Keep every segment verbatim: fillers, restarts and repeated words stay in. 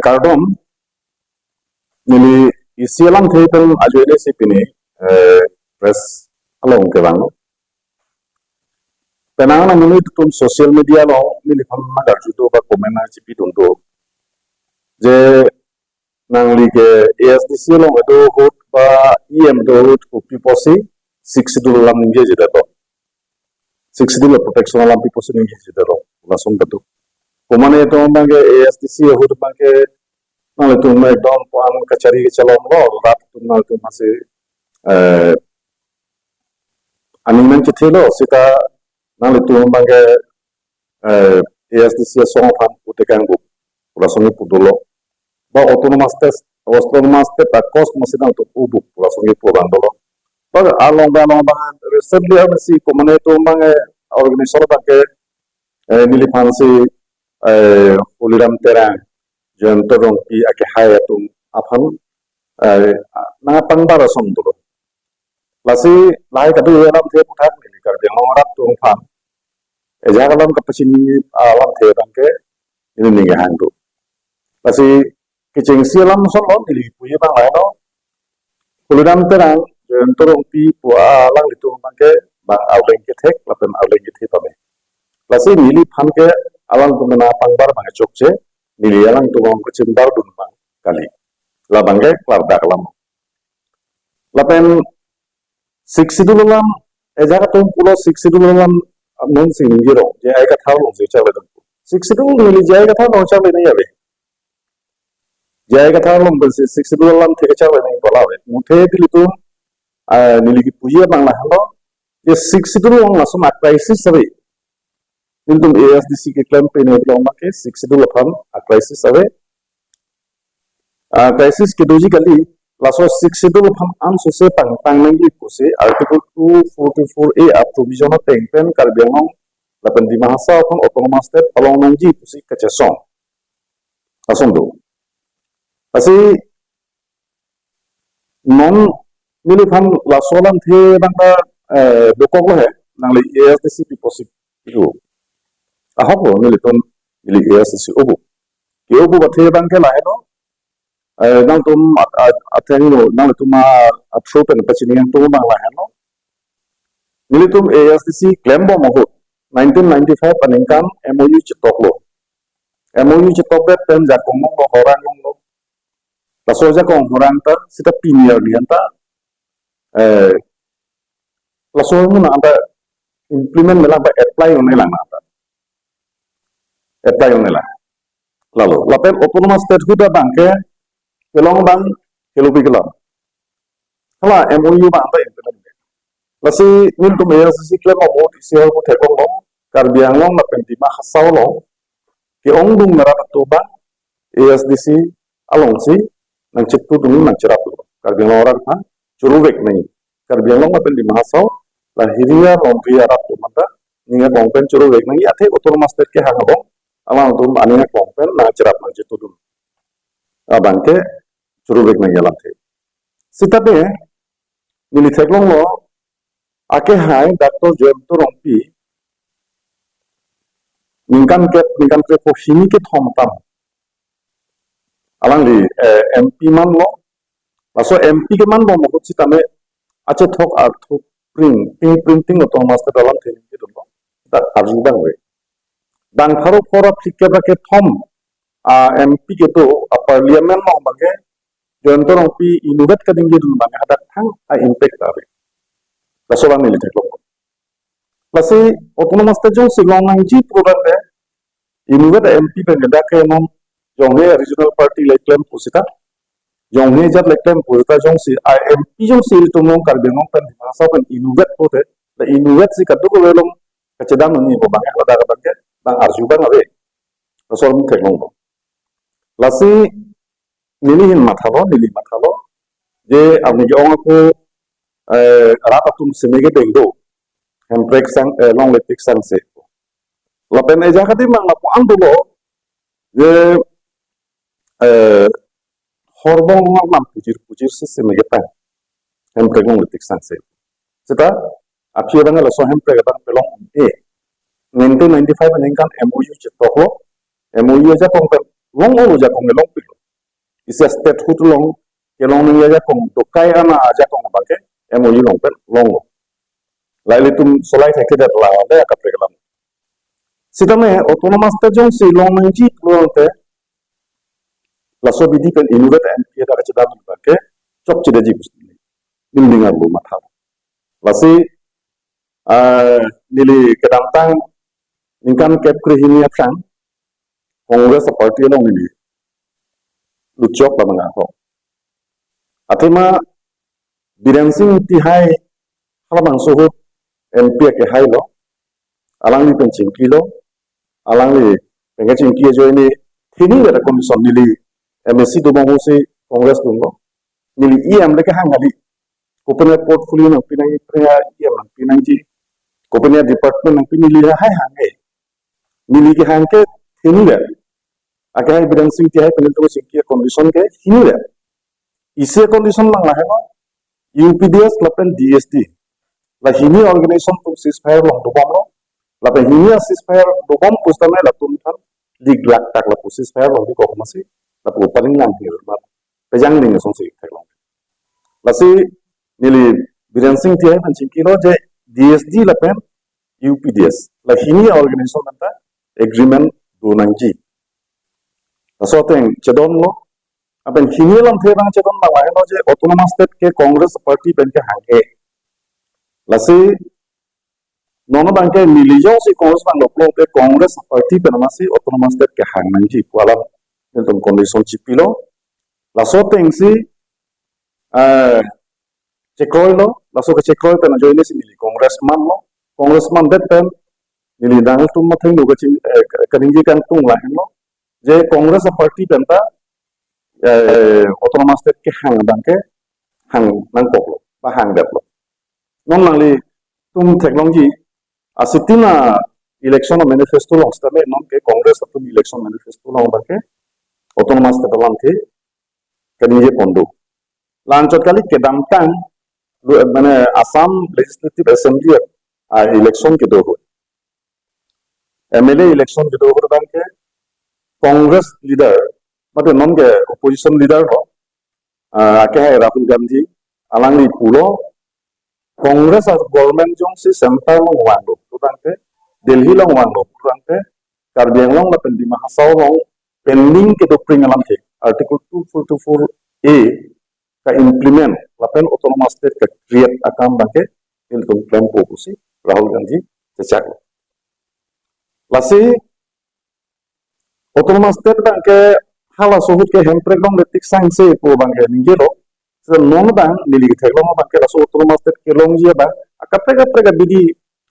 Kardom, neli isi alamthe pen ajoine si pini, eh, press along kevang. Penang nang monit atum social media along neliphan nang arju do ba comment nang chipidun do. Je nangli ke A S D C along kedo ahut ba E M do ahut kopi pusi Sixth Schedule alam ningjeje det lo. Sixth Schedule protection alam pi pusi ningjeje det lo. Lason kedo. Komane atum abangke A S D C ahut abangke nanglitum ekdom puan kachari kachelong lo, rat atum nanglitum masih, eh, aning nangchethelo, seta nanglitum abangke, eh, A S D C asong aphan putekang buk, pu lason kipu dolo. Ba autonomous state, autonomous state akos masih nangtum u buk, pu lason kipu abang dolo. Ba along ba along ba recently arni si komane atum abang, eh, organization abangke, eh, neliphan si, eh, Holiram Terang, Jayanta Rongpi akehai atum aphan, eh, nangpangbar asong dolo. Lasi lahai kado alamthe aputhak neli Karbi Anglong arat atum aphan ejak alam kapachini alamthe abangke neli ning kehang do. Lasi kechengsi alam ason lo, neli puji abang lahelo. Holiram Terang, Jayanta Rongpi pu alanglitum abangke bang arleng kethek lapen arleng kethe pame. Lasi neliphan ke alangtum nangpangbar abang chokche, neli alangtum along kachimbar dun abang kali. Labangke klardak alam. Lapen Sixth Schedule alam, ejak atum pulo Sixth Schedule alam, non si ningjero, J I Kathar along si chakle dun. Sixth Schedule neli J I Kathar along chakle nangji ave. J I Kathar along pensi Sixth Schedule alamthe kechakle nangji pu la ave. Muthe nelitum, ah, neli kipuji abang lahelo, je Sixth Schedule along lason a-crisis ave. Nelitum A S D C keklem pen along abangke Sixth Schedule aphan a-crisis ave. Ah, crisis kedoji kali, laso Sixth Schedule aphan ansose pangtang nangji pusi Article two forty-four A a-provision ateng pen Karbi Anglong lapen Dima Hasao aphan autonomous state palong nangji pusi kachesong. Lason do. Lasi non neliphan laso alamthe abang ta, eh, dokok lo he, nangli A S D C pi pusi pu. Ahok lo nelitum, neli A S D C u buk. Ke u buk athe abangke lahelo. Eh, nangtum at-, at-, athengno, nanglitum a, a-through pen pachini nangtum abang lahelo. Nelitum A S D C klembom ahut nineteen ninety-five aningkan M O U chetok lo. M O U chetok det pen jakong longlo, horang longlo. Laso jakong horang ta seta pini arni an ta, eh, laso horang an ta implement melang ba apply un-elang an ta. Apply un-elang. Lalo, lapen autonomous state ahut abangke kelong abang kelopi kelong. Hala M O U abang ta implement. Lasi nelitum A S D C klem amo isi ahut theklong long, Karbi Anglong lapen Dima Hasao along ke-ongdung merat atum abang A S D C alongsi nangchepudun, nangcherapdun. Karbi Anglong arat aphan choruvek nangji. Karbi Anglong lapen Dima Hasao, lahiri alongri arat atum anta ning akong pen choruvek nangji, athe autonomous state kehang abang alangtum aning akong pen nangcherap nangchetudun abangke choruvek nangji alamthe. Seta de neli theklonglo, akehai Doctor Jayanta Rongpi ningkan kep, ningkan krepho hini kethom atum alangli, eh, M P manlo. Laso M P kemanbom ahut sitame achethok arthu print, ping printing autonomous state alamthe ningjedunlo. Ta arju abang ave. Bang pharo pharo phlikep ra kethom a-M P kedo a-parliament along abangke Jayanta Rongpi inutvet kaningjedun abangke hadak thang a-impact ave. Laso abang neli theklong. Lasi autonomous state jongsi long nangji program de inutvet a-M P pen dak ke non jonghe regional party le klem pu seta, jonghe jat le klem pu seta, jongsi a-M P jongsi ilitum along Karbi Anglong pen Dima Hasao pen inutvet pute, la inutvet si kadokave along kachedam nangji pu abangke hadak abangke bang arju abang ave. Laso alam theklonglo. Lasi neli hin mathalo, neli mathalo, je arni ke-ong ako, eh, rat atum seme kedeng do, Hemprek sang, eh, longle tik sangse. Lapen ejak adim abang lapu-an dolo, je, eh, horbong along alam pujir pujir si seme ketang, Hemprek longle tik sangse. Seta aphi abang laso Hemprek abang pelong un-e. Nineteen ninety-five aningkan M O U chetok lo, M O U ajakong pen long-olo, jakong kelongpiklo. isi statehood along kelong nangji ajakong, dokai ana ajakong abangke M O U along pen longlo. La ilitum solai thekthedet la le kaprek alam. Sitame autonomous state jongsi long nangji pulote laso abidi pen inutvet M P ta kachedam abangke chokchedetji pusi neli ning arlo matha. Lasi, ah, neli kedamtang ningkan kep krehini aphrang Congress party along neli lutchok ba mangahok. Athema Biren Singh Engti hai halabangso ahut M P akehai lo, alangli pen chingkilo, alangli pen kachingki ajoine theni le condition neli M A C dobom pusi Congress dunlo, neli E M le kehang kali, kopine portfolio nangpi nangji, kopine E M nangpi nangji, kopine department nangpi, neli lahai hang-e. Neli kehang ke theni le. Akehai Biren Singh Engti hai pen nelitum chingki condition ke hini le. Isi condition lang lahelo, U P D S lapen D S D. La hini organization atum ceasefire along dobomlo. Lapen hini a-ceasefire dobom pusitame latum than dik lak tak lapu ceasefire along dikok masi lapu paling lang hir ma pejang ding asonsi theklong. Lasi neli Biren Singh Engti hai pen chingkilo je D S D lapen U P D S, la hini organization anta agreement do nangji. Laso ateng chedonlo, lapen hini alamthe abang chedon abang lahelo je autonomous state ke Congress party pen kehang-e. Lasi non abangke neli jongsi Congress abang lo pulote Congress party pen masi autonomous state kehang nangji pu alam nelitum condition chipilo. Laso atengsi, eh, chekroilo, laso kachekroi pen ajoine si neli Congress manlo, Congress mandet pen neli nangtum athengno kaching, eh, kaningje kangtung lahenlo je Congress party pen ta, eh, autonomous state kehang abangke hang nangkoklo ba hangdetlo. Non nanglitum theklongji, asitin a-election manifesto along sitame non ke Congress atum election manifesto along abangke autonomous state alamthe kaningje pon do. La anchot kali, kedamtang lu, mane Assam Legislative Assembly a-election kedo ahut, M L A election kedo ahut abangke Congress leader, mate non ke opposition leader lo, ah, akehai Rahul Gandhi, alangli pulo, Congress a-government jongsi center along vanglo pulotangte, Delhi along vanglo pulotangte, Karbi Anglong lapen Dima Hasao along pending kedopring alamthe Article two four two four A ka-implement lapen autonomous state ka-create akam abangke ilitum klempo pusi Rahul Gandhi chechaklo. Lasi autonomous state abangke halaso ahut ke Hemprek longletik sangse pu abangke ningjelo. Seta non abang neli ketheklong abangke laso autonomous state kelongji abang akaprek kaprek abidi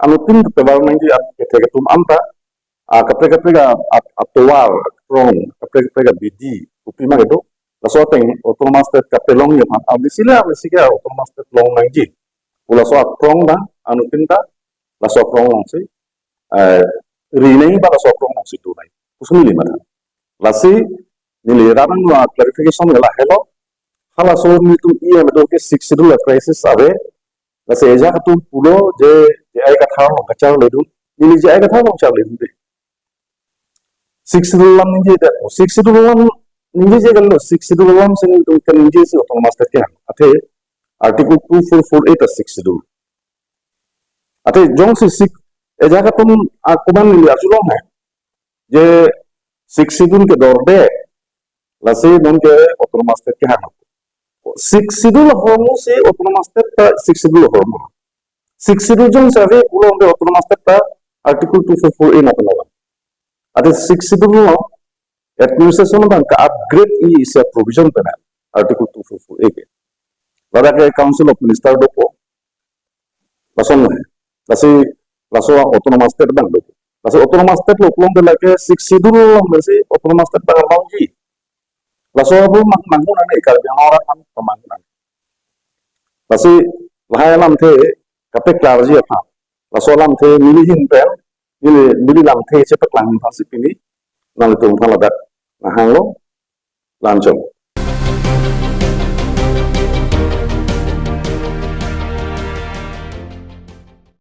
anuttin ketevar nangji, akethe atum anta, akaprek kaprek a-, a-, atovar, akrong, akaprek kaprek abidi kopima kedo, laso ateng autonomous state kapelongji aphan, arnisi le arnisi ke autonomous state long nangji pu laso akrong abang anuttin ta laso akrong alongsi, eh, ri nangji ba laso akrong alongsi do nangji pusi neli matha. Lasi neli rat angno a-clarification ke lahelo, halaso nelitum E M do ke Sixth Schedule a-crisis ave. Lasi ajahak atum pulo je J I Kathar along kacharlidun, neli J I Kathar along charlidunde. Sixth Schedule alam ningjedet, Sixth Schedule alam ningjeje kali lo, Sixth Schedule alamsi nelitum kaningje si autonomous state kehang, athe Article two four four A ta Sixth Schedule. Athe jongsi Sixth, ajahak atum akoman neli arjulong hai je Sixth Schedule kedorde, lasi non ke autonomous state kehang. Sixth Schedule ahormu si autonomous state ta Sixth Schedule ahormu. Sixth Schedule jongsi ave pulotangte autonomous state ta Article two four four A nangkoklo. Athe Sixth Schedule along administration abang ka-upgradeji isi a-provision pen Article two four four A ke. Ladak ke Council of Minister dopo, lason lo. Lasi laso autonomous state abang dopo. Lasi autonomous state lo pulotangte lake Sixth Schedule along si autonomous state abang longji. Laso abu mang-, manghu nang, Karbi Anglong arat aphan pamanghu nang. Lasi lahai alamthe kape-clearji aphan, laso alamthe neli ahin pen, neli, neli lamthe chepaklang aphansi pini nanglitum aphan ladak nanghanglo, la anchot.